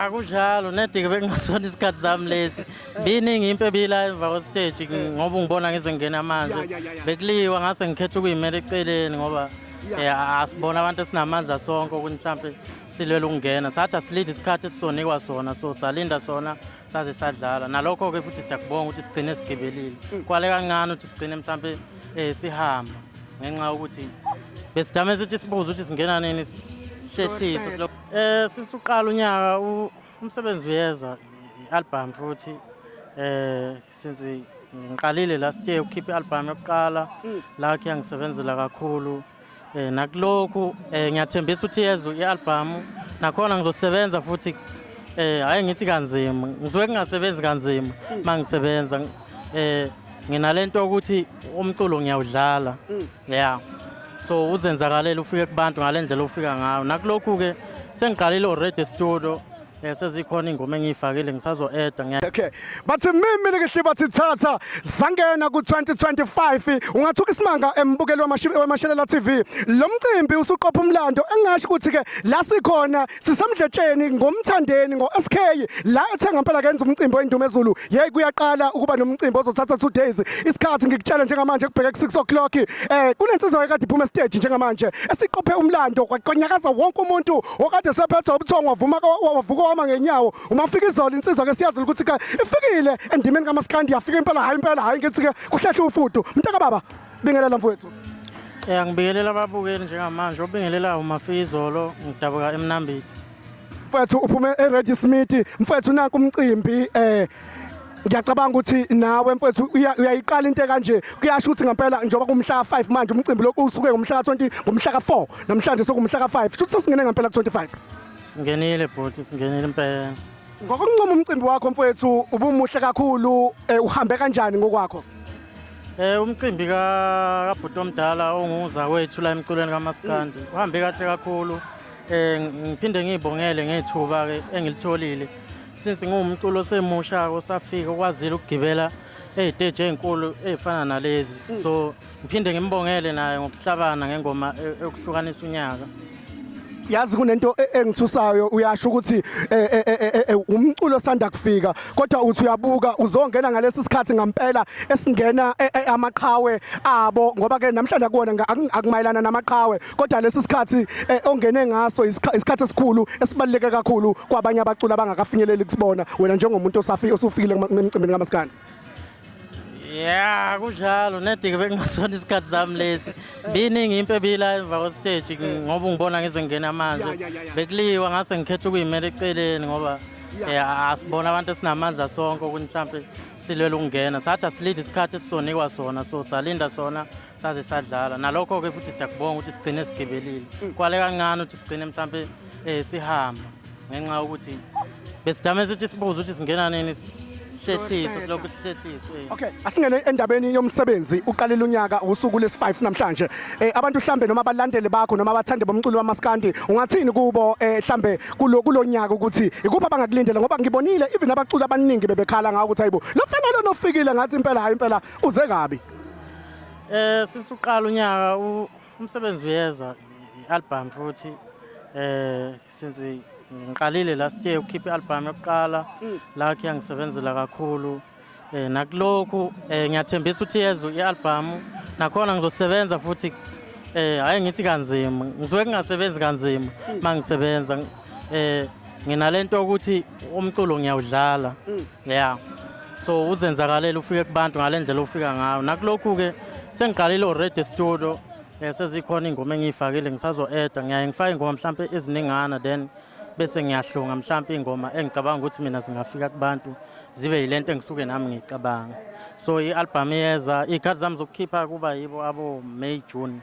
Akunjalo nedike, bekungasona isikhathi sami lesi. Biningi impi ebila emva kwesiteji ngoba ungibona ngize ngingena manje. Bekuliwa, ngase ngikhetha ukuyimela eceleni ngoba asibona abantu esinamandla sonke ukuthi mhlampe silwele ukungena. Sathi asilinde isikhathi esizonikwa sona, so salinda sona saze sadlala. Nalokho-ke futhi siyakubonga ukuthi sigcine sigibelile. Kwale kancane ukuthi sigcine mhlampe sihamba ngenxa yokuthi besidame sithi sibuze ukuthi singena nini, sihlehlise silokhu. Since uqala unyaka umsebenzi uyeza, i-album futhi. Since ngiqalile last year ukukhipha i-album yokuqala la kuyangisebenzela kakhulu. Nakulokhu ngiyathembisa ukuthi iyeza i-album, nakhona ngizosebenza futhi. Hayi ngithi kanzima, ngisuke ngingasebenzi kanzima mangisebenza. Nginalento ukuthi umculo ngiyawudlala. Yeah. So uzenzakalela ufike kubantu ngalendlela ofika ngayo. Nakulokhu ke sengiqalile already studio. Sezikhona ingoma engiyifakile, ngisazo-eda ngiya. Okay. Bathi mimi likihli, bathi thatha zangena ku 2025. Ungathuka isimanga embukeli weMashelela TV. Lo mcimbi usuqopha umlando, engasho ukuthi ke la sikhona sisemdletsheni ngomthandeni ngo SK la ethenga impela kenza umcimbi oyindumezulu. Hey, kuyaqala ukuba nomcimbi ozothatha 2 days. Isikhathi ngikutshela njengamanje kubheke ku 6 o'clock. Kunensizwa ekade iphuma stage njengamanje esiqophe umlando kwanyakaza wonke umuntu okade sephethwe ubuthongo, wavuma wavuka wama ngenyawo. Uma fika izolo insizwa ke siyazi ukuthi ke ifikile endimeni kaMaskandi, yafika impela. Hayi impela, hayi ngithi ke kuhlehla ufudu. Mntaka baba, bingelela mfowethu. Ngibingelela ababukeli njengamanje, obingelelayo uMafikizolo, ngidabuka eMnambithi. Mfowethu, uphume eLadysmith mfowethu, nanku umcimbi. Ngiyacabanga ukuthi nawe mfowethu uyayiqala into kanje, kuyasho ukuthi ngempela njengoba kumhla ka5 manje, umcimbi lokhu usuke ngomhla ka20, ngomhla ka4, namhlanje sokumhla ka5, shuthi sesingene ngempela ku25. Singenile bhuti, singenile impela. Ngokuncoma umcimbi wakho mfowethu, ubumuhle kakhulu. Uhambe kanjani ngokwakho? Umcimbi kabhuti omdala onguza wethu la emculweni kaMaskandi uhambe kahle kakhulu. Ngiphinde ngiyibongele ngethuba ke engilitholile since ngiwumculo osemusha osafika okwazile ukugibela ey'teji ey'nkulu ey'fana nalezi. So ngiphinde ngimbongele naye ngokuhlabana ngengoma yokuhlukanisa unyaka. Yazi kunento engithusayo, uyasho ukuthi umculo osanda kufika, kodwa uthi uyabuka uzongena ngalesi sikhathi ngampela esingena amaqhawe abo, ngoba ke namhlanje kuwona akumayelana namaqhawe, kodwa lesi sikhathi ongene ngaso isikhathi esikhulu esibaluleke kakhulu kwabanye abaculi abangakafinyeleli kusibona wena njengomuntu osafika osufikile emcimbini kaMaskandi. Ya, kunjalo nedike, bekungasona isikhathi sami lesi. Biningi impi ebila emva kwesiteji ngoba ungibona ngize ngingena manje. Bekuliwa, ngase ngikhetha ukuyimela eceleni ngoba asibona abantu esinamandla sonke ukuthi mhlampe silwele ukungena. Sathi asilinde isikhathi esizonikwa sona, so salinda sona saze sadlala. Nalokho-ke futhi siyakubonga ukuthi sigcine sigibelile. Kwale kancane ukuthi sigcine mhlampe sihamba ngenxa yokuthi besidame sithi sibuze ukuthi singena nini, sihlehlise silokhu sihlehliswe. Okay, asingene endabeni yomsebenzi. Uqalile unyaka, usuku lesi5 namhlanje. Abantu mhlambe noma abalandeli bakho noma abathandi bomculo wamaskandi, ungathini kubo mhlambe kulo nyaka ukuthi ikuphi abangakulindela? Ngoba ngibonile even abaculi abaningi bebekhala ngawo ukuthi hayibo, lo mfana lo nofikile ngathi impela, hayi impela uze kabi. Since uqala unyaka umsebenzi uyeza, i-album futhi. Since ngiqalile last year ukukhipha i-album yokuqala la kuyangisebenzela kakhulu. Nakulokhu ngiyathembisa ukuthi iyeza i-album, nakhona ngizosebenza futhi. Hayi ngithi kanzima, ngisuke ngingasebenzi kanzima mangisebenza. Nginalento ukuthi umculo ngiyawudlala. Yeah. So uzenzakalela ufike kubantu ngalendlela ofika ngayo. Nakulokhu ke sengiqalile already studio. Sezikhona ingoma engiyifakile, ngisazo-eda. Ngiyaye ngifake ingoma mhlampe eziningana, then bese ngiyahlunga mhlampe ingoma engicabanga ukuthi mina zingafika kubantu zibe yilento engisuke nami ngiyicabanga. So i-album iyeza, iy'khathi zami zokukhipha kuba yibo abo May, June.